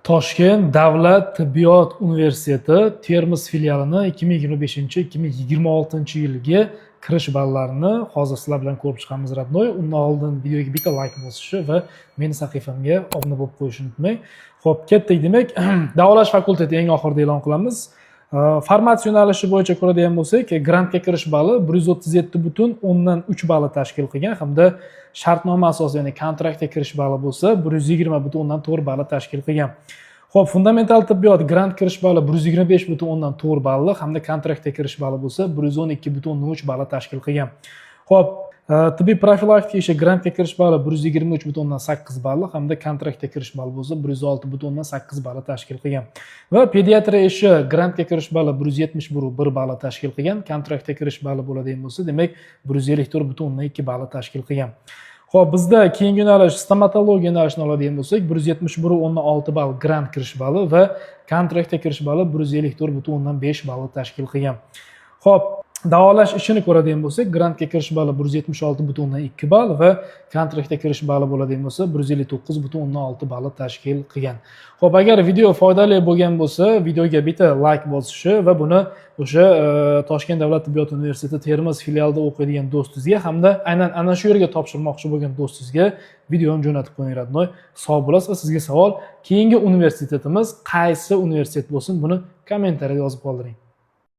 Toshkent davlat tibbiyot universiteti Termiz filialini 2025-2026 yilgi kirish ballarini hozir sizlar bilan ko'rib chiqamiz, родной. Undan oldin videoga bitta layk bosishni va meni sahifamga obuna bo'lib qo'yishni unutmang. Xo'p, ketdik demak. Davolash fakulteti eng oxirida e'lon qilamiz. Farmatsiya yo'nalishi bo'yicha ko'radigan bo'lsak, grantga kirish bali 137,3 balli tashkil qilgan hamda shartnoma asosida, ya'ni kontraktga kirish bali bo'lsa 120,4 balli tashkil qilgan. Xo'p, fundamental tibbiyot grant kirish bali 125,4 balli hamda kontraktga kirish bali bo'lsa 112,3 balli tashkil qilgan. Xo'p, tibbiy profilaktika ishi grantga kirish bali 123,8 balli hamda kontraktga kirish bali bo'lsa 106,8 balli tashkil qilgan. Va pediatriya ishi grantga kirish bali 171,1 balli tashkil qilgan, kontraktga kirish bali bo'ladigan bo'lsa, demak, 154,2 balli tashkil qilgan. Xo'p, bizda keyingi yo'nalish stomatologiya yo'nalishini oladigan bo'lsak, 171,6 ball grant kirish bali va kontraktga kirish bali 154,5 balli tashkil qilgan. Xo'p, davolash ishini ko'radigan bo'lsak, grantga kirish bali 176,2 ball va kontraktga kirish bali bo'ladigan bo'lsa 159,6 balli tashkil qilgan. Xo'p, agar video foydali bo'lgan bo'lsa, videoga bitta layk bosishi va buni o'sha Toshkent davlat tibbiyot universiteti Termiz filialida o'qiydigan do'stingizga hamda aynan ana shu yerga topshirmoqchi bo'lgan do'stingizga videoni jo'natib qo'ying, родной. Sog' bo'lasiz va sizga savol: keyingi universitetimiz qaysi universitet bo'lsin, buni kommentariyada yozib qoldiring.